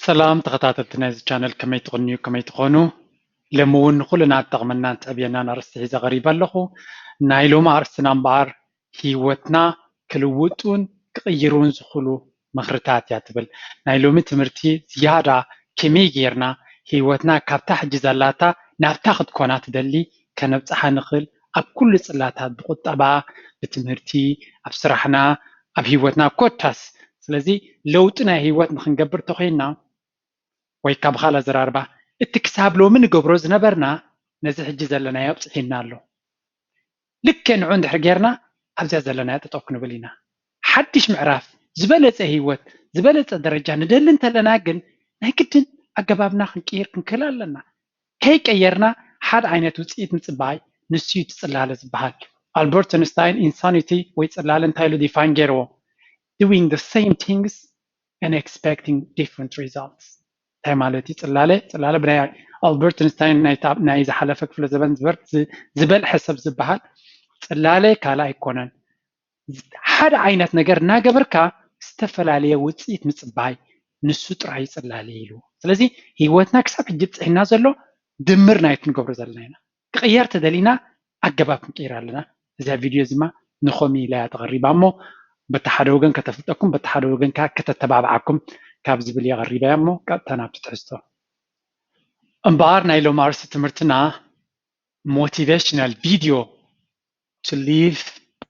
ሰላም ተኸታተልቲ ናይዚ ቻነል፣ ከመይ ትቕንዩ፣ ከመይ ትኾኑ? ሎሚ እውን ንኹልና ትጠቕመናን ትዕብየናን ኣርእስቲ ሒዘ ቀሪበ ኣለኹ። ናይ ሎሚ ኣርእስትና እምበኣር ህይወትና ክልውጡን ክቕይሩን ዝኽእሉ ምኽርታት እያ ትብል። ናይ ሎሚ ትምህርቲ ዝያዳ ከመይ ጌርና ህይወትና ካብታ ሕጂ ዘላታ ናብታ ክትኮና ትደሊ ከነብጽሓ ንኽእል ኣብ ኩሉ ጽላታት፣ ብቁጠባ፣ ብትምህርቲ፣ ኣብ ስራሕና፣ ኣብ ህይወትና ኮታስ። ስለዚ ለውጢ ናይ ህይወት ንክንገብር ተኾይንና ወይ ካብ ካልእ ኣዘራርባ እቲ ክሳብ ሎሚ ንገብሮ ዝነበርና ነዚ ሕጂ ዘለናዮ ኣብጽሒና ኣሎ። ልክዕ ንዑ እንድሕር ጌርና ኣብዚኣ ዘለናዮ ጠጠው ክንብል ኢና። ሓድሽ ምዕራፍ፣ ዝበለጸ ህይወት፣ ዝበለጸ ደረጃ ንደሊ እንተለና ግን ናይ ግድን ኣገባብና ክንቅይር ክንክእል ኣለና። ከይቀየርና ሓደ ዓይነት ውፅኢት ምፅባይ ንሱ እዩ እቲ ፅላለ ዝበሃል። ኣልበርት ኣንስታይን ኢንሳኒቲ ወይ ፅላለ እንታይ ኢሉ ዲፋይን ገይርዎ? Doing the same things and expecting different results። እንታይ ማለት እዩ ፅላለ? ፅላለ ብናይ ኣልበርት ኣንስታይን ናይ ዝሓለፈ ክፍለ ዘበን ዝበልሐ ሰብ ዝበሃል ፅላለ ካልእ ኣይኮነን። ሓደ ዓይነት ነገር እናገበርካ ዝተፈላለየ ውፅኢት ምፅባይ ንሱ ጥራይ ፅላለ ኢሉ። ስለዚ ህይወትና ክሳብ ሕጂ ብፅሒና ዘሎ ድምር ናይቲ ንገብሮ ዘለና ኢና። ክቕየር ተደሊና ኣገባብ ክንቅይር ኣለና። እዚኣ ቪድዮ እዚማ ንኸምኡ ኢላ እያ ተቐሪባ እሞ በቲ ሓደ ወገን ከተፍልጠኩም በቲ ሓደ ወገን ከዓ ከተተባብዓኩም ካብ ዝብል እየ ቀሪበያ እሞ ቀጥታ ናብቲ ትሕዝቶ። እምበኣር ናይ ሎም ኣርእስቲ ትምህርትና motivational video to live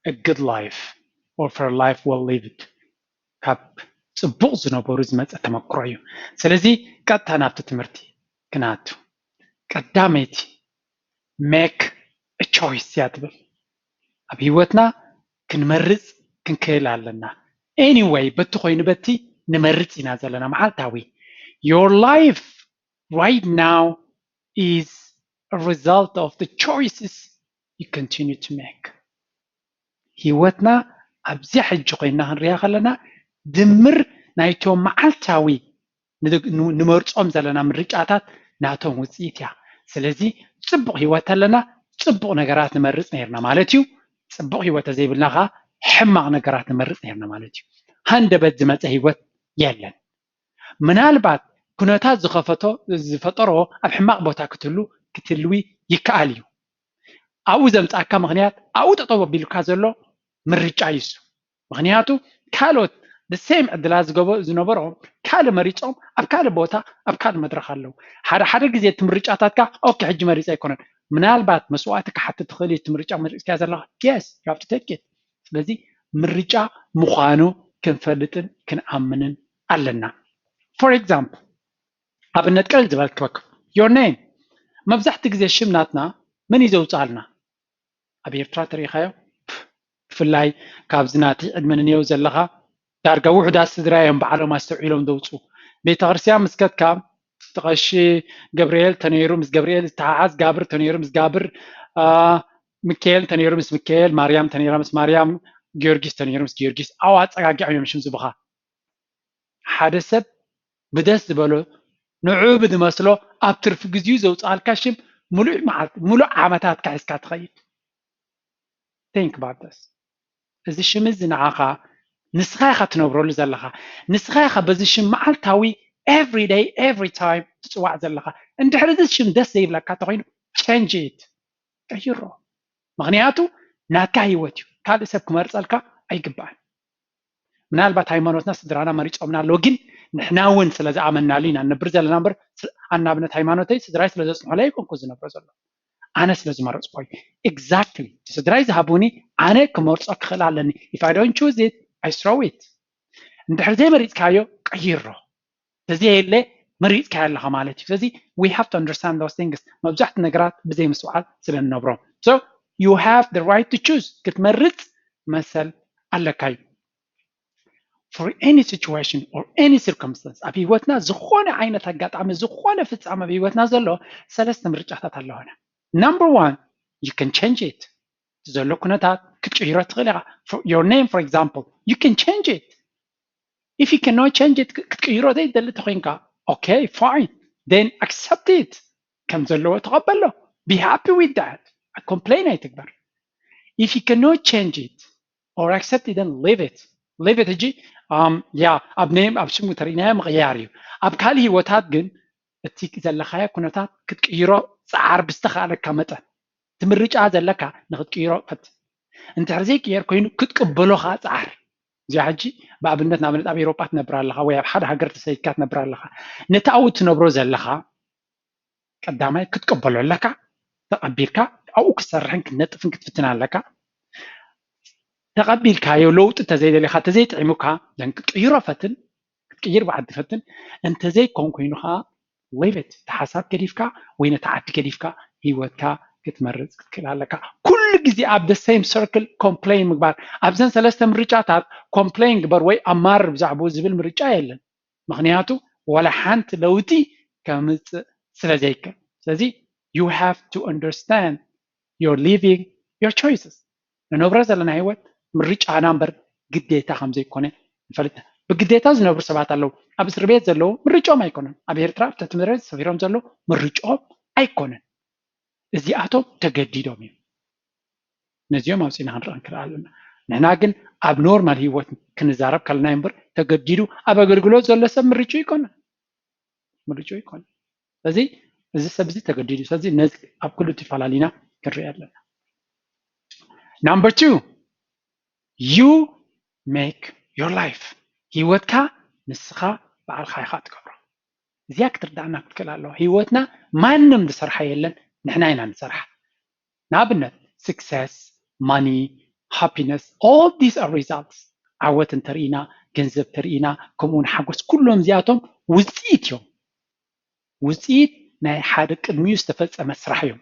a good life or for a life well lived ካብ ፅቡቕ ዝነበሩ ዝመፀ ተመክሮ እዩ። ስለዚ ቀጥታ ናብቲ ትምህርቲ ክነኣቱ። ቀዳመይቲ make a choice እያ ትብል። ኣብ ህይወትና ክንመርፅ ክንክእል ኣለና። Anyway በቲ ኮይኑ በቲ ንመርፅ ኢና ዘለና መዓልታዊ። Your life right now is a result of the choices you continue to make። ህይወትና ኣብዚኣ ሕጂ ኮይና ክንሪኣ ከለና ድምር ናይቶም መዓልታዊ ንመርፆም ዘለና ምርጫታት ናቶም ውፅኢት እያ። ስለዚ ፅቡቕ ህይወት ኣለና ፅቡቕ ነገራት ንመርፅ ነርና ማለት እዩ። ፅቡቕ ህይወት ተዘይብልና ከዓ ሕማቕ ነገራት ንመርፅ ነርና ማለት እዩ። ሃንደበት ዝመፀ ህይወት የለን። ምናልባት ኩነታት ዝኸፈቶ ዝፈጠሮ ኣብ ሕማቕ ቦታ ክትህሉ ክትህልዊ ይከኣል እዩ። ኣብኡ ዘምፃእካ ምኽንያት ኣብኡ ጠጠው ኣቢሉካ ዘሎ ምርጫ እዩ እሱ። ምኽንያቱ ካልኦት the same ዕድላት ዝገበ ዝነበሮም ካልእ መሪፆም ኣብ ካልእ ቦታ ኣብ ካልእ መድረኽ ኣለዉ። ሓደ ሓደ ግዜ እቲ ምርጫታትካ okay ሕጂ መሪፀ ኣይኮነን። ምናልባት መስዋእቲ ክሓትት ትኽእል እዩ እቲ ምርጫ መሪፅካዮ ዘለኻ። Yes you have to take it። ስለዚ ምርጫ ምዃኑ ክንፈልጥን ክንኣምንን ኣለና። For example ኣብነት ቀለል ዝበል ክበክ your name። መብዛሕቲ ግዜ ሽም ናትና መን እዩ ዘውፅኣልና? ኣብ ኤርትራ ተሪኢኻዮ? ብፍላይ ካብዚ ናተይ ዕድመ ንንየው ዘለኻ ዳርጋ ውሑዳት ስድራ እዮም ባዕሎም ኣስተውዒሎም ዘውፅኡ። ቤተክርስትያን ምስ ከድካ እቲ ቀሺ ገብርኤል ተነይሩ ምስ ገብርኤል ዝተሓሓዝ፣ ጋብር ተነይሩ ምስ ጋብር፣ ሚካኤል ተነይሩ ምስ ሚካኤል፣ ማርያም ተነይራ ምስ ማርያም፣ ጊዮርጊስ ተነይሩ ምስ ጊዮርጊስ። ኣብኡ ኣፀጋጊዖም እዮም ሽም ዝቡኻ። ሓደ ሰብ ብደስ ዝበሎ ንዑ ብዝመስሎ ኣብ ትርፊ ግዜኡ ዘውፅኣልካ ሽም ሙሉእ መዓልቲ ሙሉእ ዓመታትካ ሒዝካ ትኸይድ። Think about this። እዚ ሽም እዚ ንዓኻ ንስኻ ኢኻ ትነብረሉ ዘለኻ። ንስኻ ኢኻ በዚ ሽም መዓልታዊ every day every time ትፅዋዕ ዘለኻ። እንድሕር እዚ ሽም ደስ ዘይብለካ ተኾይኑ change it። ቀይሮ። ምኽንያቱ ናትካ ህይወት እዩ። ካልእ ሰብ ክመርፀልካ ኣይግባእን። ምናልባት ሃይማኖትና ስድራና መሪፆምና ኣለዉ፣ ግን ንሕና እውን ስለ ዝኣመንናሉ ኢና ንነብር ዘለና እምበር ኣናብነት ሃይማኖተይ ስድራይ ስለ ዘፅንሑለይ ኣይኮንኩ ዝነብሮ ዘሎ። ኣነ ስለ ዝመረፅኮ እዩ። Exactly ስድራይ ዝሃቡኒ ኣነ ክመርፆ ክኽእል ኣለኒ። If I don't choose it I throw it። እንድሕር ዘይመሪፅካዮ ቀይሮ። ተዘየለ መሪፅካዮ ኣለኻ ማለት እዩ። ስለዚ we have to understand those things። መብዛሕትኡ ነገራት ብዘይ ምስትውዓል ስለ ንነብሮ። So you have the right to choose። ክትመርፅ መሰል ኣለካ እዩ። For any situation or any circumstance ኣብ ህይወትና ዝኾነ ዓይነት ኣጋጣሚ ዝኾነ ፍፃመ ኣብ ህይወትና ዘሎ ሰለስተ ምርጫታት ኣለዋና። Number one you can change it። ዘሎ ኩነታት ክትቅይሮ ትኽእል ኢኻ። Your name for example you can change it። If you cannot change it ክትቅይሮ ዘይትደሊ ተኾይንካ okay fine then accept it። ከም ዘለዎ ተቐበሎ። Be happy with that። Complain ኣይትግበር። If you cannot change it or accept it then leave it. Leave it። ሕጂ ያ ኣብ ኔም ኣብ ሽሙ ተሪእናዮ ምቕያር እዩ። ኣብ ካልእ ህይወታት ግን እቲ ዘለኻዮ ኩነታት ክትቅይሮ ፃዓር ብዝተኻእለካ መጠን፣ እቲ ምርጫ ዘለካ ንክትቅይሮ ፈትን። እንድሕር ዘይቅየር ኮይኑ ክትቅበሎ ከዓ ፃዓር። እዚኣ ሕጂ ብኣብነት ንኣብነት ኣብ ኤሮጳ ትነብር ኣለኻ ወይ ኣብ ሓደ ሃገር ተሰዲድካ ትነብር ኣለኻ። ነቲ ኣብኡ ትነብሮ ዘለኻ ቀዳማይ ክትቀበሎ ኣለካ። ተቐቢልካ ኣብኡ ክትሰርሕን ክትነጥፍን ክትፍትን ኣለካ። ተቐቢልካዮ ለውጢ እንተዘይደሊኻ እንተዘይጥዒሙካ ዘን ክትቅይሮ ፈትን ክትቅይር ብዓዲ ፈትን። እንተዘይኮን ኮይኑ ከዓ leave it፣ እቲ ሓሳብ ገዲፍካ ወይ ነቲ ዓዲ ገዲፍካ ህይወትካ ክትመርፅ ክትክእል ኣለካ። ኩሉ ግዜ ኣብ the same circle complain ምግባር፣ ኣብዘን ሰለስተ ምርጫታት complain ግበር ወይ ኣማርር ብዛዕባኡ ዝብል ምርጫ የለን። ምክንያቱ ዋላ ሓንቲ ለውጢ ከምፅእ ስለ ዘይክእል። ስለዚ you have to understand you're living your choices። ንነብሮ ዘለና ህይወት ምርጫና እምበር ግዴታ ከም ዘይኮነ ንፈልጥ። ብግዴታ ዝነብሩ ሰባት ኣለዉ። ኣብ እስር ቤት ዘለዉ ምርጫኦም ኣይኮነን። ኣብ ኤርትራ ኣብ ትሕቲ መሬት ሰፊሮም ዘለዉ ምርጫኦም ኣይኮነን። እዚኣቶም ተገዲዶም እዮም። ነዚኦም ኣውፂእና ክንርኢ ንክእል ኣለና። ንሕና ግን ኣብ ኖርማል ህይወት ክንዛረብ ከለና እምበር ተገዲዱ ኣብ ኣገልግሎት ዘሎ ሰብ ምርጫ ይኮነን። ምርጫ ይኮነን። ስለዚ እዚ ሰብ እዚ ተገዲዱ። ስለዚ ነዚ ኣብ ክልቲኡ ፈላሊና ክንርኢ ኣለና። Number two, you make your life። ህይወትካ ንስኻ ባዕልኻ ኢኻ ትገብሮ። እዚኣ ክትርዳእና ክትክእል ኣለዋ። ህይወትና ማንም ዝሰርሓ የለን፣ ንሕና ኢና ንሰርሓ። ንኣብነት success፣ money፣ happiness, all these are results። ዓወት እንተርኢና፣ ገንዘብ ተርኢና፣ ከምኡ እውን ሓጎስ፣ ኩሎም እዚኣቶም ውፅኢት እዮም። ውፅኢት ናይ ሓደ ቅድሚኡ ዝተፈፀመ ስራሕ እዮም።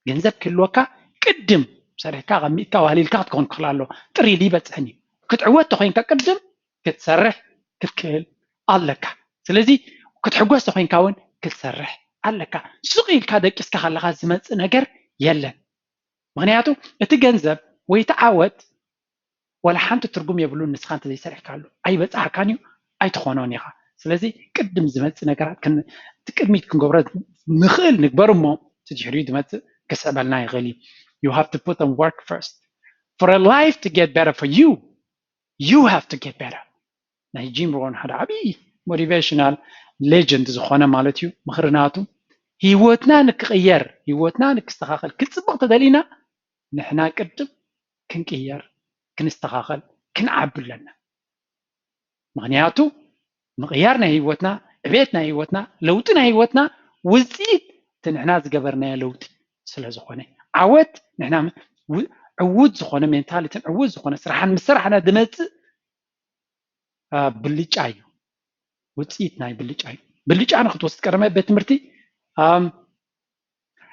ገንዘብ ክህልወካ ቅድም ሰሪሕካ ቀሚጥካ ዋህሊልካ ክትከውን ክኽእል ኣለዎ። ጥሪሊ ይበፅሕን እዩ። ክትዕወት ተኮይንካ ቅድም ክትሰርሕ ክትክእል ኣለካ። ስለዚ ክትሕጎስ ተኮይንካ እውን ክትሰርሕ ኣለካ። ስቕ ኢልካ ደቂስካ ከለካ ዝመፅእ ነገር የለን። ምክንያቱ እቲ ገንዘብ ወይ እቲ ዓወት ዋላ ሓንቲ ትርጉም የብሉን። ንስኻ እንተዘይሰሪሕካሉ ኣይበፅሓካን እዩ፣ ኣይትኾኖን ኢኻ። ስለዚ ቅድም ዝመፅእ ነገራት ቅድሚት ክንገብሮ ንኽእል ንግበር እሞ እቲ ድሕሪኡ ዝመፅእ ክስዕበልና ይኽእል እዩ። You have to put on work first for a life to get better for you. You have to get better። ናይ ጂም ሮን ሓደ ዓብዪ motivational legend ዝኾነ ማለት እዩ። ምኽሪ ናቱ ህይወትና ንክቕየር፣ ህይወትና ንክስተኻኸል፣ ክፅብቕ ተደሊና ንሕና ቅድም ክንቅየር፣ ክንስተኻኸል፣ ክንዓቢ ኣለና። ምክንያቱ ምቕያር ናይ ህይወትና፣ ዕቤት ናይ ህይወትና፣ ለውጢ ናይ ህይወትና ውፅኢት እቲ ንሕና ዝገበርናዮ ለውጢ ስለ ዝኾነ፣ ዓወት ንሕና ዕዉት ዝኾነ ሜንታሊቲን ዕዉት ዝኾነ ስራሕን ምስ ሰራሕና ዝመፅእ ብልጫ እዩ። ውፅኢት ናይ ብልጫ እዩ። ብልጫ ንክትወስድ ቀደመ ቤት ትምህርቲ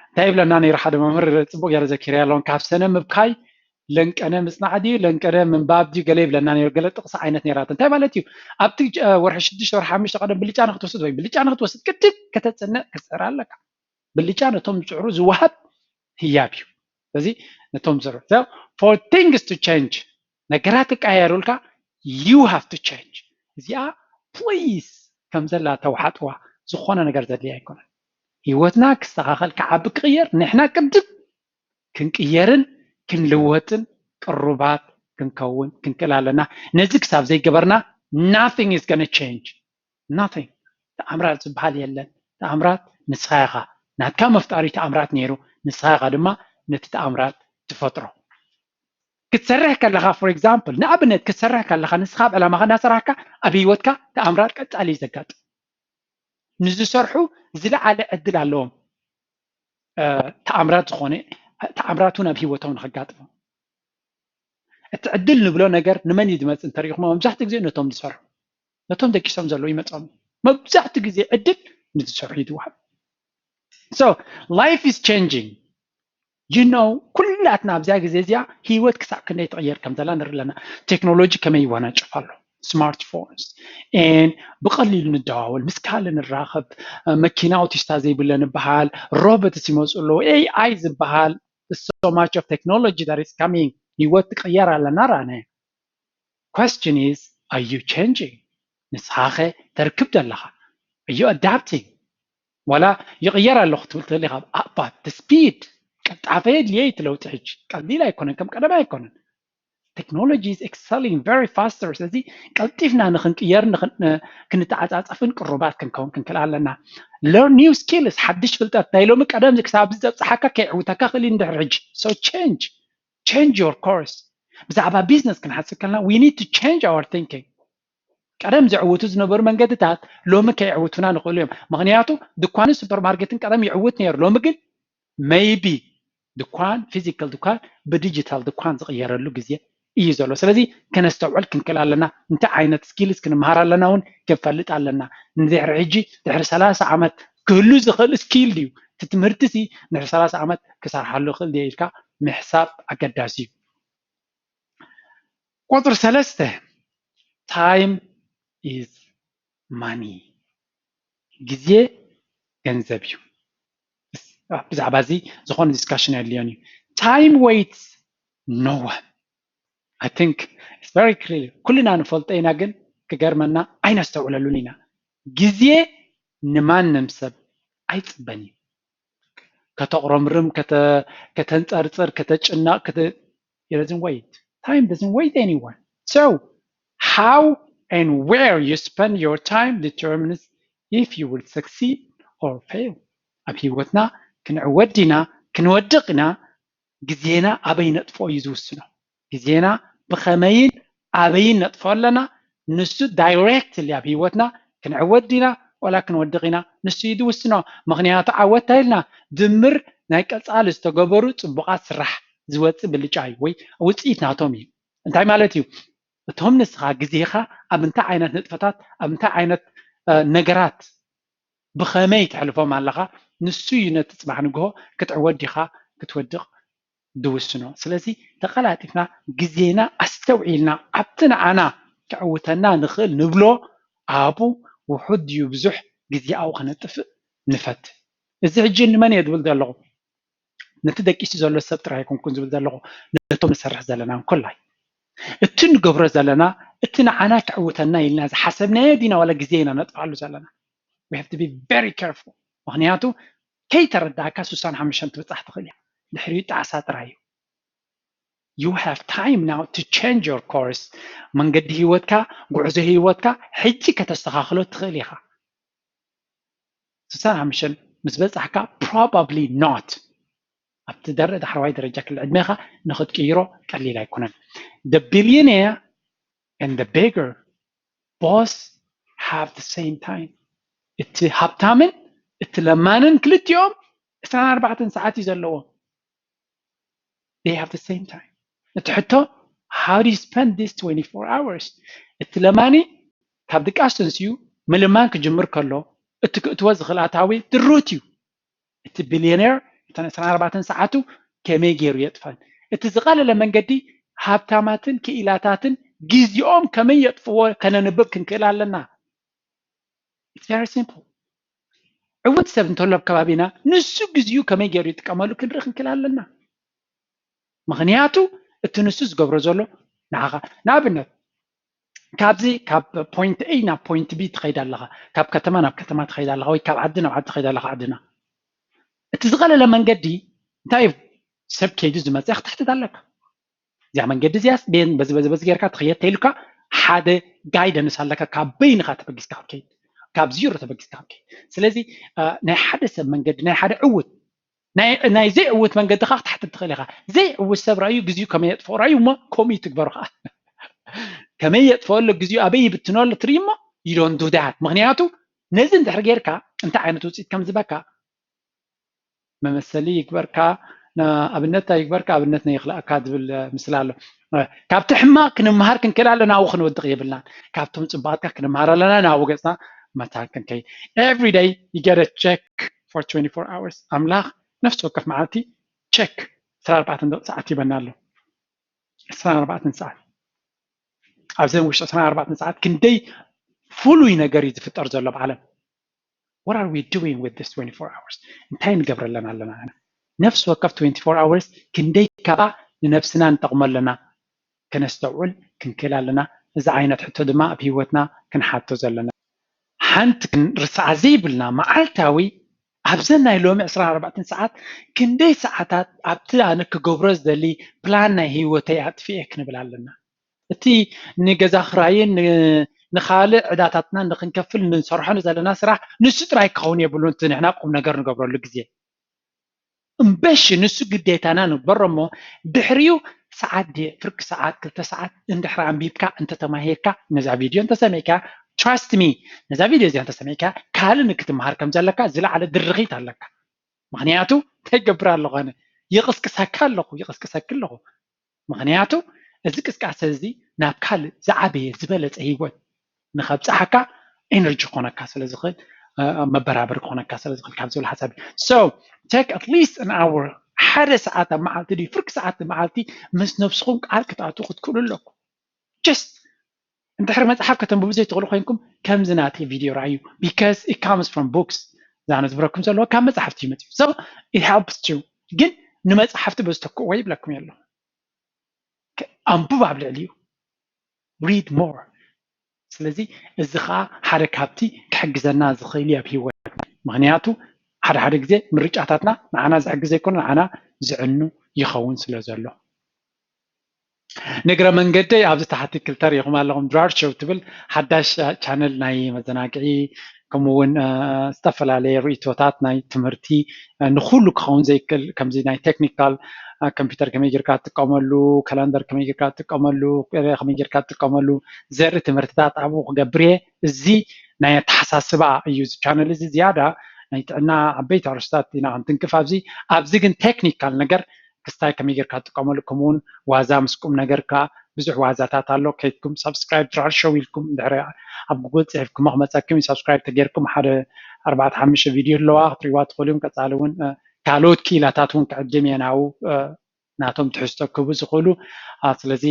እንታይ ይብለና ነይሩ ሓደ መምህር፣ ፅቡቅ ገይረ ዘኪረ ኣለውን፣ ካብ ሰነ ምብካይ ለንቀነ ምፅናዕ ድዩ ለንቀነ ምንባብ ድዩ ገለ ይብለና ነይሩ። ገለ ጥቅሲ ዓይነት ነይራቶ። እንታይ ማለት እዩ? ኣብቲ ወርሒ ሽዱሽተ ወርሒ ሓሙሽተ ቀደም ብልጫ ንክትወስድ ወይ ብልጫ ንክትወስድ ቅድም ከተፅንዕ ክትፅዕር ኣለካ። ብልጫ ነቶም ዝፅዕሩ ዝወሃብ ህያብ እዩ። ስለዚ ነቶም ዝፅዕሩ for things to change፣ ነገራት ክቀያየሩልካ you have to change። እዚኣ please ከም ዘላ ተውሓጥዋ። ዝኾነ ነገር ዘድልያ ኣይኮነን። ህይወትና ክስተኻኸል ክዓቢ ክቕየር ንሕና ቅድም ክንቅየርን ክንልወጥን ቅሩባት ክንከውን ክንክእል ኣለና። ነዚ ክሳብ ዘይገበርና nothing is gonna change። Nothing። ተኣምራት ዝበሃል የለን። ተኣምራት ንስኻ ኢኻ። ናትካ መፍጣሪ ተኣምራት ነይሩ፣ ንስኻ ኢኻ ድማ ነቲ ተኣምራት ትፈጥሮ። ክትሰርሕ ከለኻ for example ንኣብነት ክትሰርሕ ከለኻ ንስኻ ኣብ ዕላማኻ እናሰራሕካ ኣብ ህይወትካ ተኣምራት ቀጻሊ እዩ ዘጋጥም። ንዝሰርሑ ዝለዓለ ዕድል ኣለዎም ተኣምራት ዝኾነ ተኣምራት እውን ኣብ ህይወቶም ንኸጋጥሞም። እቲ ዕድል ንብሎ ነገር ንመን እዩ ዝመፅእ እንተሪኢኹሞ መብዛሕትኡ ግዜ ነቶም ዝሰርሑ ነቶም ደቂሶም ዘለዉ ይመፅኦም። መብዛሕትኡ ግዜ ዕድል ንዝሰርሑ እዩ ዝወሃብ። So life is changing. You know ኩላትና ኣብዚኣ ግዜ እዚኣ ህይወት ክሳብ ክንደይ ትቕየር ከም ዘላ ንርኢ ኣለና። ቴክኖሎጂ ከመይ ይወናጨፍ ኣሎ። Smartphones and ብቐሊሉ ንደዋወል፣ ምስ ካልእ ንራኸብ፣ መኪና ኣውቲስታ ዘይብለ ንበሃል፣ ሮቦትስ ይመፁ ኣለዉ፣ ኤኣይ ዝበሃል so much of technology that is coming። ህይወት ትቕየር ኣለና ራነ። Question is, are you changing? ንስኻ ኸ ተርክብ ዘለኻ? Are you adapting? ዋላ ይቕየር ኣለኹ ትብል ትህሊ ካብ ኣባት speed ቀልጣፈ የድልየ እቲ ለውጢ ሕጂ ቀሊል ኣይኮነን፣ ከም ቀደም ኣይኮነን። Technology is excelling very faster። ስለዚ ቀልጢፍና ንክንቅየር ክንተዓፃፀፍን ቅሩባት ክንከውን ክንክእል ኣለና። Learn new skills፣ ሓድሽ ፍልጠት ናይ ሎሚ ቀደም ክሳብ ዝፀብፅሓካ ከይዕውተካ ክእል እንድሕር ሕጂ። So change, change your course። ብዛዕባ ቢዝነስ ክንሓስብ ከለና we need to change our thinking። ቀደም ዘዕውቱ ዝነበሩ መንገድታት ሎሚ ከይዕውቱና ንኽእሉ እዮም። ምክንያቱ ድኳንን ሱፐርማርኬትን ቀደም ይዕውት ነይሩ። ሎሚ ግን maybe ድኳን፣ ፊዚካል ድኳን ብዲጂታል ድኳን ዝቕየረሉ ግዜ እዩ ዘሎ። ስለዚ ከነስተውዕል ክንክእል ኣለና። እንታይ ዓይነት ስኪልስ ክንምሃር ኣለና እውን ክንፈልጥ ኣለና። ንድሕሪ ሕጂ ድሕሪ ሰላሳ ዓመት ክህሉ ዝኽእል ስኪል ድዩ? እቲ ትምህርቲ ሲ ድሕሪ ሰላሳ ዓመት ክሰርሓሉ ይኽእል ድየ ኢልካ ምሕሳብ ኣገዳሲ እዩ። ቁፅሪ ሰለስተ፣ time is money፣ ግዜ ገንዘብ እዩ። ብዛዕባ እዚ ዝኾነ ዲስካሽን የድልዮን እዩ። Time waits no one። I think it's very clear። ኩልና ንፈልጦ ኢና፣ ግን ክገርመና ኣይነስተውዕለሉን ኢና። ግዜ ንማንም ሰብ ኣይፅበን እዩ። ከተቕረምርም፣ ከተንፀርፅር፣ ከተጭነቕ፣ it doesn't wait። Time doesn't wait anyone። So how and where you spend your time determines if you will succeed or fail። ኣብ ህይወትና ክንዕወት ዲና ክንወድቕ ኢና፣ ግዜና ኣበይ ነጥፍኦ እዩ ዝውስኖ። ግዜና ብኸመይን ኣበይን ነጥፍኦ ኣለና፣ ንሱ ዳይሬክትሊ ኣብ ህይወትና ክንዕወት ዲና ዋላ ክንወድቕ ኢና፣ ንሱ እዩ ዝውስኖ። ምክንያቱ ዓወት እንታይ ኢልና፣ ድምር ናይ ቀፃሊ ዝተገበሩ ፅቡቓት ስራሕ ዝወፅእ ብልጫ እዩ ወይ ውፅኢት ናቶም እዩ። እንታይ ማለት እዩ? እቶም ንስኻ ግዜኻ ኣብ እንታይ ዓይነት ንጥፈታት፣ ኣብ እንታይ ዓይነት ነገራት ብኸመይ ተሕልፎም ኣለኻ፣ ንሱ እዩ ነቲ ፅባሕ ንግሆ ክትዕወት ዲኻ ክትወድቕ ዝውስኖ። ስለዚ ተቐላጢፍና ግዜና ኣስተውዒልና ኣብቲ ንዓና ከዕውተና ንኽእል ንብሎ ኣብኡ ውሑድ ድዩ ብዙሕ ግዜ ኣብኡ ከነጥፍእ ንፈትን። እዚ ሕጂ ንመን እየ ዝብል ዘለኹ? ነቲ ደቂሱ ዘሎ ሰብ ጥራይ ኣይኮንኩን ዝብል ዘለኹ፣ ነቶም ንሰርሕ ዘለና እንኮላይ እቲ ንገብሮ ዘለና እቲ ንዓና ከዕውተና ኢልና ዝሓሰብናዮ ዲና ዋላ ግዜ ኢና ነጥፍኣሉ ዘለና? We have to be very careful። ምክንያቱ ከይተረዳእካ ስሳን ሓሙሽተን ትብፃሕ ትኽእል እያ። ድሕሪኡ ጣዕሳ ጥራይ እዩ። You have time now to change your course። መንገዲ ህይወትካ፣ ጉዕዞ ህይወትካ ሕጂ ከተስተኻኽሎ ትኽእል ኢኻ። ስሳን ሓሙሽተን ምስ በፃሕካ probably not ኣብቲ ደረ ዳሕረዋይ ደረጃ ክል ዕድሜኻ ንክትቅይሮ ቀሊል ኣይኮነን። The billionaire and the beggar both have the same time። እቲ ሃብታምን እቲ ለማንን ክልቲኦም ዕስራን ኣርባዕተን ሰዓት እዩ ዘለዎም። They have the same time። እቲ ሕቶ how do you spend this twenty-four hours? እቲ ለማኒ ካብ ድቃስ ተንስኡ ምልማን ክጅምር ከሎ እቲ ክእትዎ ዝኽእል ኣታዊ ድሩት እዩ። እቲ ቢልዮኔር እተን ዕስራን ኣርባዕተን ሰዓቱ ከመይ ገይሩ የጥፈን? እቲ ዝቐለለ መንገዲ ሃብታማትን ክኢላታትን ግዜኦም ከመይ የጥፍዎ ከነንብብ ክንክእል ኣለና። It's very simple። ዕውት ሰብ እንተሎ ኣብ ከባቢና ንሱ ግዜኡ ከመይ ገይሩ ይጥቀመሉ ክንርኢ ክንክእል ኣለና። ምክንያቱ እቲ ንሱ ዝገብሮ ዘሎ ንዓኻ ንኣብነት ካብዚ ካብ ፖይንት ኤ ናብ ፖይንት ቢ ትኸይድ ኣለኻ፣ ካብ ከተማ ናብ ከተማ ትኸይድ ኣለኻ፣ ወይ ካብ ዓዲ ናብ ዓዲ ትኸይድ ኣለኻ። ዓድና እቲ ዝቐለለ መንገዲ እንታይ እዩ? ሰብ ከይዱ ዝመፅእ ክትሕትት ኣለካ። እዚኣ መንገዲ እዚኣስ ቤን በዚ በዚ በዚ ጌርካ ትኸየድ ተይሉካ ሓደ ጋይደንስ ኣለካ፣ ካብ በይንኻ ተበጊስካ ክትከይድ፣ ካብ ዚሮ ተበጊስካ ክትከይድ። ስለዚ ናይ ሓደ ሰብ መንገዲ ናይ ሓደ ዕውት ናይ ዘይዕውት መንገዲ ከዓ ክትሓትት ትኽእል ኢኻ። ዘይዕውት ሰብ ራእዩ ግዜኡ ከመይ የጥፍኦ ራእዩ እሞ ከምኡ ይትግበሩ ከዓ ከመይ የጥፍኦ ኣሎ ግዜኡ ኣበይ ይብትኖ ኣሎ ትርኢ እሞ you don't do that። ምክንያቱ ነዚ እንድሕር ጌርካ እንታይ ዓይነት ውፅኢት ከም ዝበካ መመሰሊ ይግበርካ ኣብነት ይግበርካ ኣብነት ነይክልኣካ ዝብል ምስላ ኣሎ። ካብቲ ሕማቅ ክንምሃር ክንክእል ኣለና ኣብኡ ክንወድቕ የብልናን። ካብቶም ፅቡቃትካ ክንምሃር ኣለና ናብ ገፅና መታን ክንከይድ። Every day you get a check for twenty-four hours። ኣምላኽ ነፍሲ ወከፍ መዓልቲ ቸክ ዕስራን ኣርባዕተን ሰዓት ይበና ኣሎ። ዕስራን ኣርባዕተን ሰዓት ኣብዘን ውሽጢ ዕስራን ኣርባዕተን ሰዓት ክንደይ ፍሉይ ነገር እዩ ዝፍጠር ዘሎ ኣብ ዓለም። What are we doing with this twenty-four hours? እንታይ ንገብረለን ኣለና? ነፍሲ ወከፍ twenty-four hours ክንደይ ካብኣ ንነብስና ንጠቕሞ ኣለና? ከነስተውዕል ክንክእል ኣለና። እዚ ዓይነት ሕቶ ድማ ኣብ ህይወትና ክንሓቶ ዘለና። ሓንቲ ክንርስዓ ዘይብልና መዓልታዊ ኣብዘን ናይ ሎሚ ዕስራን ኣርባዕተን ሰዓት ክንደይ ሰዓታት ኣብቲ ኣነ ክገብሮ ዝደሊ ፕላን ናይ ህይወተይ ኣጥፊኤ ክንብል ኣለና። እቲ ንገዛ ክራይን ንኻልእ ዕዳታትና ንክንከፍል ንሰርሖ ዘለና ስራሕ ንሱ ጥራይ ክኸውን የብሉን። እቲ ንሕና ቁም ነገር ንገብረሉ ግዜ እምበሺ ንሱ ግዴታና ንግበሮ እሞ ድሕሪኡ ሰዓት ድየ ፍርቂ ሰዓት ክልተ ሰዓት እንድሕር ኣንቢብካ እንተተማሂርካ ነዛ ቪድዮ እንተሰሚዕካ trust me ነዛ ቪድዮ እዚኣ እንተሰሚዕካ ካልእ ንክትመሃር ከም ዘለካ ዝለዓለ ድርኺት ኣለካ። ምክንያቱ እንታይ ገብር ኣለኹ ኣነ ይቕስቅሰካ ኣለኹ ይቕስቅሰኪ ኣለኹ። ምክንያቱ እዚ ቅስቃሰ እዚ ናብ ካልእ ዝዓበየ ዝበለፀ ህይወት ንከብፅሓካ energy ክኾነካ ስለ ዝኽእል መበራበሪ ክኾነካ ስለ ዝኽእል ካብ ዝብል ሓሳብ so take at least an hour ሓደ ሰዓት ኣብ መዓልቲ ድዩ ፍርቂ ሰዓት መዓልቲ ምስ ነብስኹም ቃል ክትኣትዉ ክትክእሉ ኣለኩም። Just እንድሕር መፅሓፍ ከተንብቡ ዘይትኽእሉ ኮይንኩም ከምዚ ናተይ ቪድዮ ረኣዩ because it comes from books እዛ ዝብረኩም ዘለዎ ካብ መፅሓፍቲ እዩ መፅኡ so it helps you ግን ንመፅሓፍቲ በዝተክእዎ ይብለኩም የለኹ ኣንብብ ኣብ ልዕሊኡ read more ስለዚ እዚ ከዓ ሓደ ካብቲ ክሕግዘና ዝኽእል እዩ ኣብ ህይወት ምክንያቱ ሓደ ሓደ ግዜ ምርጫታትና ንዓና ዝሕግዝ ዘይኮነ ንዓና ዝዕኑ ይኸውን ስለ ዘሎ ንግረ መንገደይ ኣብዚ ታሕቲ ክልተ ርኢኹም ኣለኹም ድራር ሾው ትብል ሓዳሽ ቻነል ናይ መዘናግዒ ከምኡ እውን ዝተፈላለየ ርእቶታት ናይ ትምህርቲ ንኩሉ ክኸውን ዘይክእል ከምዚ ናይ ቴክኒካል ኮምፒውተር ከመይ ጌርካ ትጥቀመሉ ካላንደር ከመይ ጌርካ ትጥቀመሉ ከመይ ጌርካ ትጥቀመሉ ዘርኢ ትምህርትታት ኣብኡ ክገብር እየ እዚ ናይ ኣተሓሳስባ እዩ እዚ ቻነል እዚ ዝያዳ ናይ ጥዕና ዓበይቲ ኣርስታት ኢና ክንትንክፍ ኣብዚ ኣብዚ ግን ቴክኒካል ነገር ክስታይ ከመይ ጌርካ ትጥቀመሉ ከምኡውን ዋዛ ምስ ቁም ነገር ከዓ ብዙሕ ዋዛታት ኣሎ ከይድኩም ሳብስክራይብ ድራር ሾው ኢልኩም ድሕሪ ኣብ ጉግል ፅሒፍኩም ክመፀኩም እዩ ሳብስክራይብ ተጌርኩም ሓደ ኣርባዕተ ሓሙሽተ ቪድዮ ኣለዋ ክትሪዋ ትኽእሉ እዮም ቀፃሊ እውን ካልኦት ክኢላታት እውን ክዕድም እየ ናብኡ ናቶም ትሕዝቶ ክህቡ ዝኽእሉ ስለዚ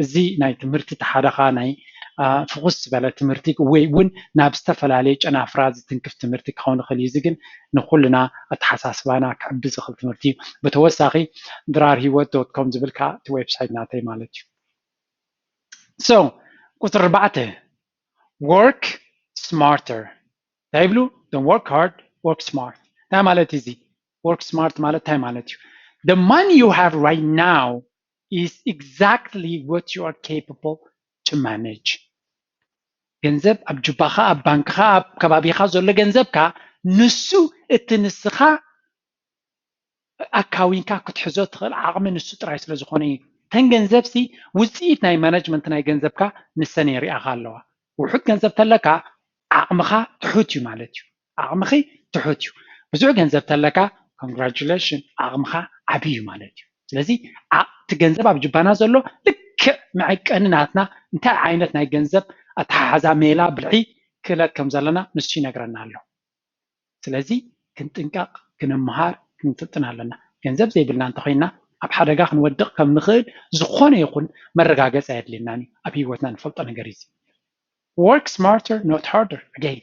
እዚ ናይ ትምህርቲ ተሓደኻ ናይ ፍኹስ ዝበለ ትምህርቲ ወይ እውን ናብ ዝተፈላለየ ጨናፍራ ዝትንክፍ ትምህርቲ ክኸውን ይኽእል እዩ እዚ ግን ንኩልና ኣተሓሳስባና ክዕቢ ዝኽእል ትምህርቲ እዩ ብተወሳኺ ድራር ሂወት ዶት ኮም ዝብል ከዓ እቲ ዌብሳይት ናተይ ማለት እዩ so ቁፅሪ ኣርባዕተ work smarter እንታይ ይብሉ don't work hard work smart እንታይ ማለት እዚ work smart ማለት እንታይ ማለት እዩ the money you have right now is exactly what you are capable to manage ገንዘብ ኣብ ጁባኻ ኣብ ባንክኻ ኣብ ከባቢኻ ዘሎ ገንዘብካ ንሱ እቲ ንስኻ ኣካዊንካ ክትሕዞ ትኽእል ዓቕሚ ንሱ ጥራይ ስለ ዝኾነ እዩ ተን ገንዘብሲ ውፅኢት ናይ ማናጅመንት ናይ ገንዘብካ ንሰን የሪኣኻ ኣለዋ ውሑድ ገንዘብ ተለካ ዓቕምኻ ትሑት እዩ ማለት እዩ ዓቕምኺ ትሑት እዩ ብዙሕ ገንዘብ ተለካ congratulation ዓቕምኻ ዓብይ እዩ ማለት እዩ ስለዚ እቲ ገንዘብ ኣብ ጅባና ዘሎ ልክዕ መዐቀኒ ናትና እንታይ ዓይነት ናይ ገንዘብ ኣተሓሓዛ ሜላ ብልሒ ክእለት ከም ዘለና ንሱ ይነግረና ኣሎ ስለዚ ክንጥንቀቕ ክንምሃር ክንስልጥን ኣለና ገንዘብ ዘይብልና እንተኮይና ኣብ ሓደጋ ክንወድቕ ከም ንኽእል ዝኾነ ይኹን መረጋገፂ ኣየድልየናን እዩ ኣብ ህይወትና ንፈልጦ ነገር እዩ work smarter not harder again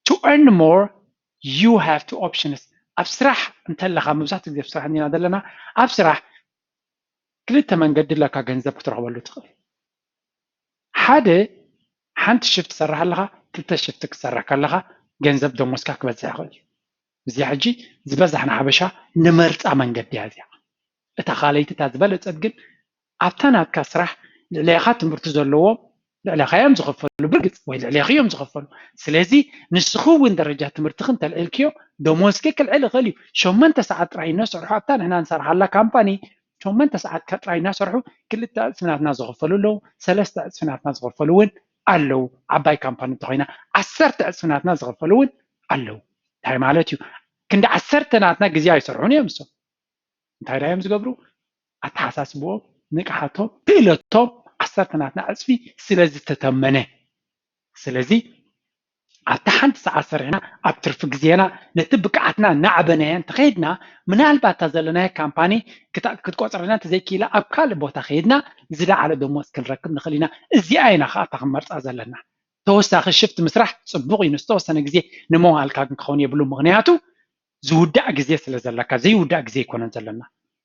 to earn more you have two options ኣብ ስራሕ እንተለካ መብዛሕትኡ ግዜ ኣብ ስራሕ እንዲና ዘለና ኣብ ስራሕ ክልተ መንገዲ ኣለካ ገንዘብ ክትረኽበሉ ትኽእል ሓደ ሓንቲ ሽፍት ትሰርሕ ኣለኻ ክልተ ሽፍት ክትሰርሕ ከለኻ ገንዘብ ደሞዝካ ክበዝሕ ይኽእል እዩ እዚኣ ሕጂ ዝበዛሕና ሓበሻ ንመርፃ መንገዲ እያ እዚኣ እታ ካልኣይቲ እታ ዝበለፀት ግን ኣብታ ናትካ ስራሕ ልዕሌኻ ትምህርቲ ዘለዎም ልዕሌኻ እዮም ዝኸፈሉ ብርግፅ ወይ ልዕሌኺ እዮም ዝኸፈሉ ስለዚ ንስኺ እውን ደረጃ ትምህርትኺ እንተልዒልክዮ ደሞዝኪ ክልዕል ይኽእል እዩ ሸመንተ ሰዓት ጥራይ እነሰርሖ ኣብታ ንሕና ንሰርሓላ ካምፓኒ ሸመንተ ሰዓት ጥራይ እናሰርሑ ክልተ ዕፅፊ ናትና ዝኸፈሉ ኣለዉ ሰለስተ ዕፅፊ ናትና ዝኸፈሉ እውን ኣለዉ ዓባይ ካምፓኒ እንተኮይና ዓሰርተ ዕፅፊ ናትና ዝኸፈሉ እውን ኣለዉ እንታይ ማለት እዩ ክንዲ ዓሰርተ ናትና ግዜ ኣይሰርሑን እዮም እሶም እንታይ ዳዮም ዝገብሩ ኣተሓሳስብኦም ንቅሓቶም ክእለቶም ዓሰርተ ናትና ዕፅፊ ስለ ዝተተመነ ስለዚ ኣብታ ሓንቲ ሰዓት ሰሪሕና ኣብ ትርፊ ግዜና ነቲ ብቅዓትና እናዕበናዮ እንተኸይድና ምናልባት እታ ዘለናዮ ካምፓኒ ክትቆፅረልና እንተዘይክኢላ ኣብ ካልእ ቦታ ከይድና ዝለዓለ ደሞዝ ክንረክብ ንኽእል ኢና እዚኣ ኢና ከዓ እታ ክንመርፃ ዘለና ተወሳኺ ሽፍት ምስራሕ ፅቡቕ እዩ ንዝተወሰነ ግዜ ንመዋልካ ግን ክኸውን የብሉ ምኽንያቱ ዝውዳእ ግዜ ስለ ዘለካ ዘይውዳእ ግዜ ኣይኮነን ዘለና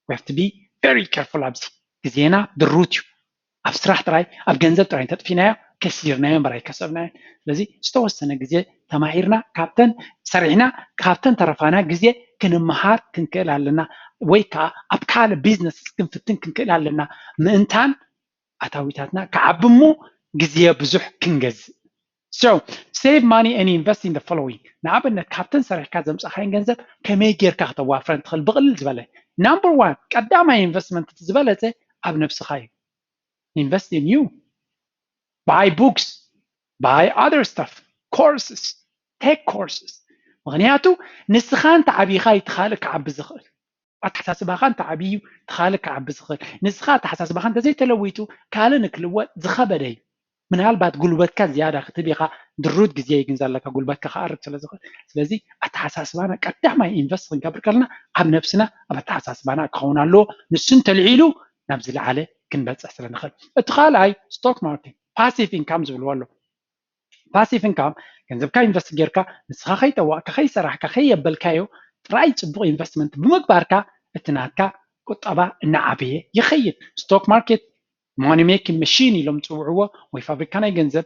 we have to be very careful ኣብዚ ግዜና ድሩት እዩ ኣብ ስራሕ ጥራይ ኣብ ገንዘብ ጥራይ እንተጥፊናዮ ከሲርናዮ እምበር ኣይከሰብናዮን። ስለዚ ዝተወሰነ ግዜ ተማሂርና ካብተን ሰሪሕና ካብተን ተረፋና ግዜ ክንመሃር ክንክእል ኣለና፣ ወይ ከዓ ኣብ ካልእ ቢዝነስ ክንፍትን ክንክእል ኣለና ምእንታን ኣታዊታትና ክዓቢ እሞ ግዜ ብዙሕ ክንገዝእ። So save money and invest in the following። ንኣብነት ካብተን ሰሪሕካ ዘምፃኻይን ገንዘብ ከመይ ጌርካ ክተዋፍረን ትኽእል ብቕልል ዝበለ። Number one ቀዳማይ ኢንቨስትመንት ዝበለፀ ኣብ ነብስኻ እዩ። Invest in you. Buy books, buy other stuff, courses, take courses። ምኽንያቱ ንስኻ እንተ ዓቢኻ እዩ ትኻልእ ክዓቢ ዝኽእል። ኣተሓሳስባኻ እንተ ዓብዩ ትኻልእ ክዓቢ ዝኽእል። ንስኻ ኣተሓሳስባኻ እንተዘይተለዊጡ ካልእ ንክልወጥ ዝኸበደ እዩ። ምናልባት ጉልበትካ ዝያዳ ክትብ ኢኻ ድሩት ግዜ እዩ ግን ዘለካ ጉልበትካ ክኣርግ ስለ ዝኽእል። ስለዚ ኣተሓሳስባና ቀዳማይ ኢንቨስት ክንገብር ከለና ኣብ ነብስና ኣብ ኣተሓሳስባና ክኸውን ኣለዎ። ንሱ እንተልዒሉ ናብ ዝለዓለ ክንበፅሕ ስለ ንኽእል። እቲ ካልኣይ ስቶክ ማርኬት ፓሲቭ ኢንካም ዝብልዎ ኣሎ። ፓሲቭ ኢንካም ገንዘብካ ኢንቨስት ጌርካ ንስኻ ከይጠዋቕካ ከይሰራሕካ ከየበልካዮ ጥራይ ፅቡቕ ኢንቨስትመንት ብምግባርካ እቲ ናትካ ቁጠባ እናዓበየ ይኸይድ። ስቶክ ማርኬት ማኒ ሜኪንግ መሽን ኢሎም ዝፅውዕዎ ወይ ፋብሪካ ናይ ገንዘብ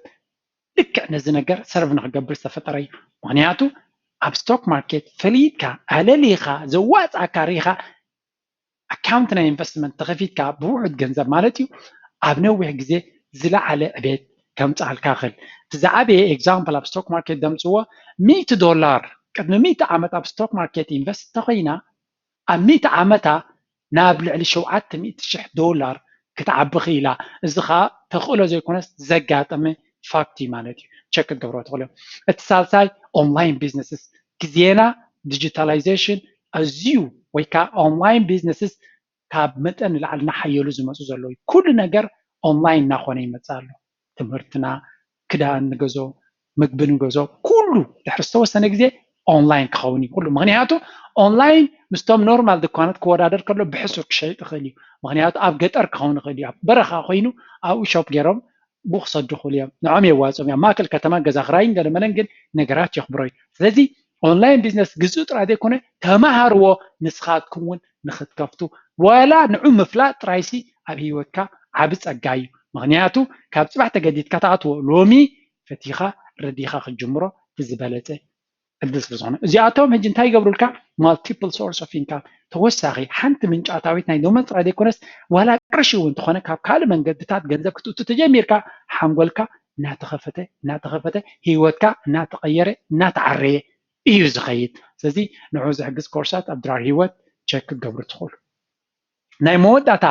ልክዕ ነዚ ነገር ሰርቭ ንክገብር ዝተፈጠረ እዩ። ምክንያቱ ኣብ ስቶክ ማርኬት ፈሊጥካ ኣለሊኻ ዘዋፅኣካ ርኢኻ ኣካውንት ናይ ኢንቨስትመንት ተኸፊትካ ብውሑድ ገንዘብ ማለት እዩ ኣብ ነዊሕ ግዜ ዝለዓለ ዕቤት ከምፅኣልካ ይኽእል። እቲ ዝዓበየ ኤግዛምፕል ኣብ ስቶክ ማርኬት ደምፅዎ ሚእቲ ዶላር ቅድሚ ሚእቲ ዓመት ኣብ ስቶክ ማርኬት ኢንቨስት እንተኮይና ኣብ ሚእቲ ዓመታ ናብ ልዕሊ ሸውዓተ ሚእቲ ሽሕ ዶላር ክትዓቢ ክኢላ። እዚ ከዓ ተኽእሎ ዘይኮነስ ዘጋጠመ ፋክት እዩ ማለት እዩ። ቸክ ክትገብሮ ትኽእሉ እዮም። እቲ ሳልሳይ ኦንላይን ቢዝነስስ ግዜና ዲጂታላይዜሽን ኣዝዩ ወይ ከዓ ኦንላይን ቢዝነስስ ካብ መጠን ንላዕሊ እናሓየሉ ዝመፁ ዘለዉ ኩሉ ነገር ኦንላይን እናኾነ ይመፅእ ኣሎ። ትምህርትና፣ ክዳን ንገዞ፣ ምግቢ ንገዞ ኩሉ ድሕሪ ዝተወሰነ ግዜ ኦንላይን ክኸውን እዩ ኩሉ። ምክንያቱ ኦንላይን ምስቶም ኖርማል ድኳናት ክወዳደር ከሎ ብሕሱር ክሸይጥ ይኽእል እዩ። ምክንያቱ ኣብ ገጠር ክኸውን ይኽእል እዩ፣ ኣብ በረኻ ኮይኑ ኣብኡ ሾፕ ገይሮም ብኡ ክሰዱ ይኽእሉ እዮም። ንዖም የዋፅኦም እዮም። ማእከል ከተማ ገዛ ክራይን ገለመለን ግን ነገራት የኽብሮ እዩ። ስለዚ ኦንላይን ቢዝነስ ግዝኡ ጥራይ ዘይኮነ ተማሃርዎ ንስኻትኩም እውን ንክትከፍቱ ዋላ ንዑ ምፍላጥ ጥራይሲ ኣብ ህይወትካ ዓቢ ጸጋ እዩ። ምክንያቱ ካብ ጽባሕ ተገዲድካ ትኣትዎ ሎሚ ፈቲኻ ረዲኻ ክትጅምሮ እቲ ዝበለጸ ዕድል ስለ ዝኾነ እዚኣቶም ሕጂ እንታይ ይገብሩልካ? ማልቲፕል ሶርስ ኦፍ ኢንካም ተወሳኺ ሓንቲ ምንጫታዊት ናይ ዶመን ጥራይ ዘይኮነስ ዋላ ቅርሺ እውን እንተኾነ ካብ ካልእ መንገድታት ገንዘብ ክትእቱ ተጀሚርካ ሓንጎልካ እናተኸፈተ እናተኸፈተ ህይወትካ እናተቐየረ እናተዓረየ እዩ ዝኸይድ። ስለዚ ንዑ ዝሕግዝ ኮርሳት ኣብ ድራር ህይወት ቸክ ክትገብሩ ትኽእሉ። ናይ መወዳእታ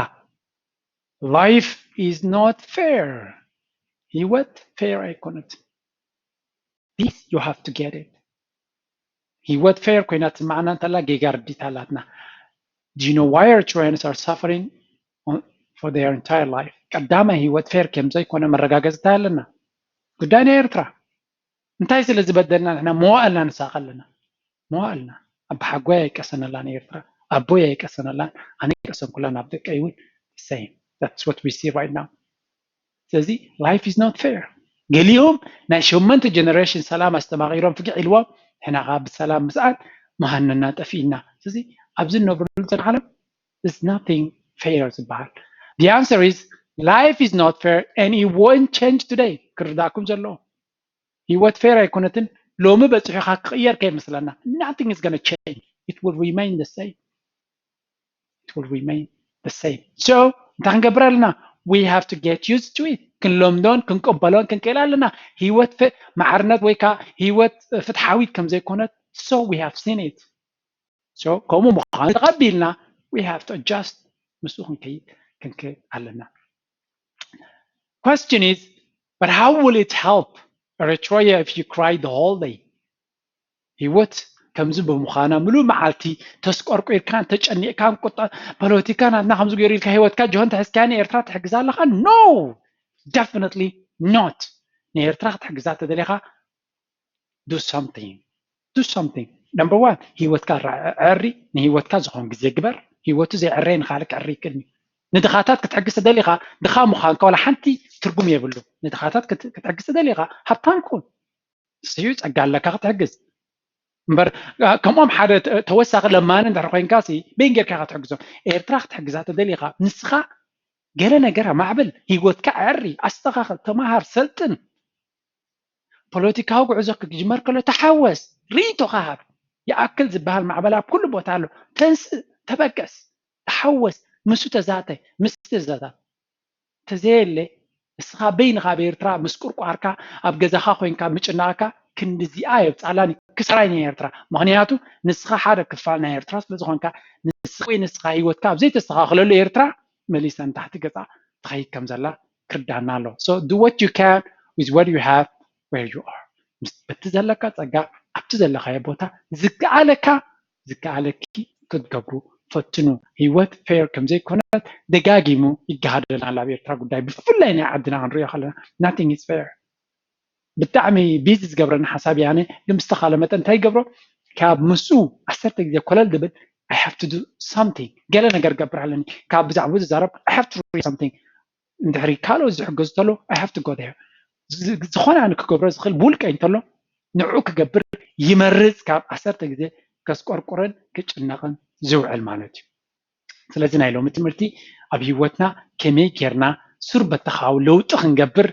life is not fair። ህይወት ፌር ኣይኮነት። This you have to get it። ህይወት ፌር ኮይና ትስማዓና እንተላ ጌጋ ርዲት ኣላትና። Do you know why Eritreans are suffering on- for their entire life? ቀዳማይ ህይወት ፌር ከም ዘይኮነ መረጋገፅታ ኣለና። ጉዳይ ናይ ኤርትራ እንታይ ስለ ዝበደልና ንሕና መዋእልና ንሳቐ ኣለና? መዋእልና ኣባሓጎይ ኣይቀሰነላን ኤርትራ ኣቦይ ኣይቀሰነላን ኣነ ቀሰንኩላ ናብ ደቀይ እውን same that's what we see right now። ስለዚ life is not fair። ገሊኦም ናይ ሸመንተ ጀነሬሽን ሰላም ኣስተማቒሮም ፍግዕ ኢልዎም ሕና ከዓ ብሰላም ምስኣን መሃንና ጠፊእና። ስለዚ ኣብዚ እነብረሉ ዘለና ዓለም is nothing fair ዝበሃል። The answer is life is not fair and it won't change today። ክርዳእኩም ዘለዎ ህይወት ፌር ኣይኮነትን። ሎሚ በፂሑካ ክቕየር ከይመስለና nothing is gonna change. It will remain the same. It will remain the same. So እንታይ ክንገብር ኣለና? We have to get used to it። ክንለምዶን ክንቀበሎን ክንክእል ኣለና። ህይወት ማዕርነት ወይ ከዓ ህይወት ፍትሓዊት ከም ዘይኮነት so we have seen it። So ከምኡ ምዃኑ ተቐቢልና we have to adjust ምስኡ ክንከይድ ክንክእል ኣለና። Question is, but how will it help Eritrea if you cry the whole day? ህይወት ከምዚ ብምዃና ምሉእ መዓልቲ ተስቆርቂርካን ተጨኒቕካን ቁጣ ፖለቲካ ናትና ከምዚ ገይሩ ኢልካ ህይወትካ ጆሆን ተሕዝካያ ንኤርትራ ትሕግዛ ኣለኻ? No, definitely not። ንኤርትራ ክትሕግዛ ተደሊኻ do something do something። Number one ህይወትካ ዕሪ፣ ንህይወትካ ዝኾን ግዜ ግበር። ህይወቱ ዘይዕረየ ንኻልእ ክዕሪ ይክእል እዩ። ንድኻታት ክትሕግዝ ተደሊኻ ድኻ ምዃንካ ዋላ ሓንቲ ትርጉም የብሉ። ንድኻታት ክትሕግዝ ተደሊኻ ሃብታም ኩን። እሱ እዩ ጸጋ ኣለካ ክትሕግዝ። እምበር ከምኦም ሓደ ተወሳኺ ለማኒ እንድሕር ኮይንካ ሲ በይን ጌርካ ክትሕግዞም? ኤርትራ ክትሕግዛ ተደሊኻ ንስኻ ገለ ነገር ኣማዕብል፣ ህይወትካ ዕሪ፣ ኣስተኻኽል፣ ተማሃር፣ ሰልጥን። ፖለቲካዊ ጉዕዞ ክጅመር ከሎ ተሓወስ፣ ርእይቶኻ ሃብ። ይኣክል ዝበሃል ማዕበል ኣብ ኩሉ ቦታ ኣሎ። ተንስእ፣ ተበገስ፣ ተሓወስ፣ ምስኡ ተዛተ፣ ምስ ተዛታት። ተዘየለ ንስኻ በይንኻ ኣብ ኤርትራ ምስ ቁርቋርካ ኣብ ገዛኻ ኮይንካ ምጭናቕካ ክንድዚኣ የብጻላን እዩ። ክሳራይ ናይ ኤርትራ። ምኽንያቱ ንስኻ ሓደ ክፋል ናይ ኤርትራ ስለ ዝኾንካ፣ ንስኻ ወይ ንስኻ ህይወትካ ኣብ ዘይተስተኻኽለሉ ኤርትራ መሊሳ ንታሕቲ ገጻ ትኸይድ ከም ዘላ ክርዳና ኣሎ። So do what you can with what you have where you are። ምስ በቲ ዘለካ ጸጋ ኣብቲ ዘለኻዮ ቦታ ዝከኣለካ ዝከኣለኪ ክትገብሩ ፈትኑ። ህይወት ፌር ከም ዘይኮነት ደጋጊሙ ይገሃደልና ኣሎ ኣብ ኤርትራ ጉዳይ፣ ብፍላይ ናይ ዓድና ክንሪኦ ከለና nothing is fair። ብጣዕሚ ቢዚ ዝገብረኒ ሓሳብ እየ። ኣነ ግን ብዝተኻለ መጠን እንታይ ይገብሮ፣ ካብ ምስኡ ዓሰርተ ግዜ ኮለል ዝብል I have to do something፣ ገለ ነገር ገብር ኣለኒ። ካብ ብዛዕባኡ ዝዛረብ I have to read something፣ እንድሕሪ ካልኦት ዝሕገዙ ተሎ I have to go there። ዝ- ዝኾነ ኣነ ክገብሮ ዝኽእል ብውልቀይ እንተሎ ንዕኡ ክገብር ይመርጽ፣ ካብ ዓሰርተ ግዜ ከስቆርቁርን ክጭነቕን ዝውዕል ማለት እዩ። ስለዚ ናይ ሎሚ ትምህርቲ ኣብ ህይወትና ከመይ ጌርና ሱር በተኻዊ ለውጢ ክንገብር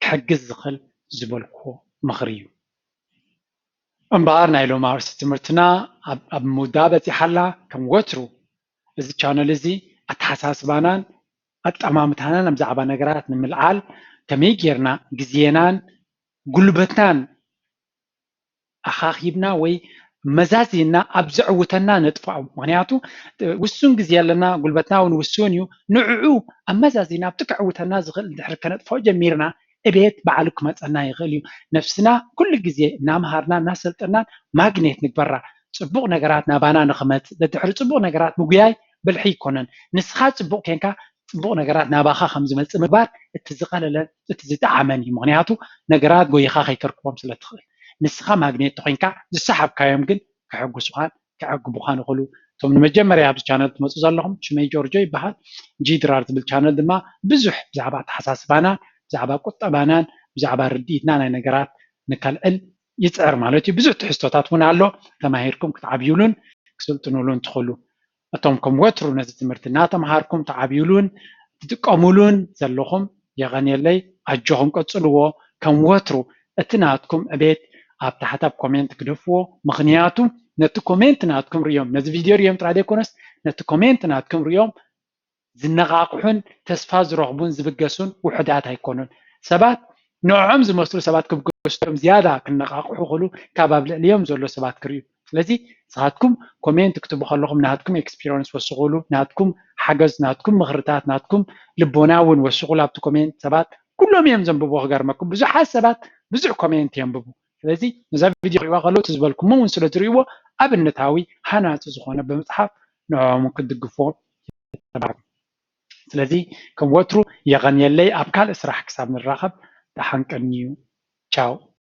ክሕግዝ ዝኽእል ዝበልኩዎ ምኽሪ እዩ። እምበኣር ናይ ሎሚ ኣርእስቲ ትምህርትና ኣብ ኣብ ምውዳእ በጺሓ ኣላ። ከም ወትሩ እዚ ቻነል እዚ ኣተሓሳስባናን ኣጠማምታናን ኣብ ዛዕባ ነገራት ንምልዓል ከመይ ጌርና ግዜናን ጉልበትናን ኣኻኺብና ወይ መዛዚና ኣብ ዘዕውተና ነጥፍኦ። ምኽንያቱ ውሱን ግዜ ኣለና፣ ጉልበትና እውን ውሱን እዩ። ንዕዑ ኣመዛዚና ኣብቲ ከዕውተና ዝኽእል እንድሕር ከነጥፍኦ ጀሚርና ዕቤት ባዕሉ ክመፀና ይኽእል እዩ። ነፍስና ኩሉ ግዜ እናምሃርና እናሰልጠናን ማግኔት ንግበራ። ፅቡቕ ነገራት ናባና ንኽመፅእ ደድሕሪ ፅቡቕ ነገራት ምጉያይ ብልሒ ኣይኮነን። ንስኻ ፅቡቕ ኬንካ ፅቡቕ ነገራት ናባኻ ከም ዝመፅእ ምግባር እቲ ዝቐለለን እቲ ዝጠዓመን እዩ። ምኽንያቱ ነገራት ጎይኻ ከይተርክቦም ስለ ትኽእል። ንስኻ ማግኔት ተኾይንካ ዝሰሓብካዮም ግን ከሐጉሱኻን ከዕግቡኻን ይኽእሉ። እቶም ንመጀመርያ ኣብዚ ቻነል ትመፁ ዘለኹም ሽመይ ጆርጆ ይበሃል። ጂ ድራር ዝብል ቻነል ድማ ብዙሕ ብዛዕባ ኣተሓሳስባና፣ ብዛዕባ ቁጠባናን ብዛዕባ ርድኢትና ናይ ነገራት ንከልዕል ይፅዕር ማለት እዩ። ብዙሕ ትሕዝቶታት እውን ኣሎ፣ ተማሂርኩም ክትዓብዩሉን ክስልጥኑሉን ትኽእሉ። እቶም ከም ወትሩ ነዚ ትምህርቲ እናተምሃርኩም ትዓብዩሉን ትጥቀሙሉን ዘለኹም የቐንየለይ፣ ኣጆኹም ቀጽልዎ። ከም ወትሩ እቲ ናትኩም ዕቤት ኣብ ታሕቲ ኣብ ኮሜንት ግደፍዎ፣ ምኽንያቱ ነቲ ኮሜንት ናትኩም ርእዮም፣ ነዚ ቪድዮ ርእዮም ጥራይ ዘይኮነስ ነቲ ኮሜንት ናትኩም ርእዮም ዝነቓቕሑን ተስፋ ዝረኽቡን ዝብገሱን ውሑዳት ኣይኮኑን። ሰባት ንዕኦም ዝመስሉ ሰባት ክብገሱ እዮም ዝያዳ ክነቓቕሑ ክኽእሉ ካብ ኣብ ልዕሊኦም ዘሎ ሰባት ክርእዩ። ስለዚ ንስኻትኩም ኮሜንት ክትቡ ከለኹም ናትኩም ኤክስፒሪንስ ወስኹሉ፣ ናትኩም ሓገዝ፣ ናትኩም ምኽርታት፣ ናትኩም ልቦና እውን ወስኹሉ ኣብቲ ኮሜንት። ሰባት ኩሎም እዮም ዘንብብዎ። ክገርመኩም ብዙሓት ሰባት ብዙሕ ኮሜንት የንብቡ። ስለዚ ነዛ ቪድዮ ክሪእዋ ከለዉ እቲ ዝበልኩሞ እውን ስለ ዝርእይዎ ኣብነታዊ ሃናፂ ዝኾነ ብምፅሓፍ ንዕኦም ክትድግፍዎም ይተባብዑ። ስለዚ ከም ወትሩ የቐንየለይ። ኣብ ካልእ ስራሕ ክሳብ ንራኸብ ደሓን ቀንዩ። ቻው።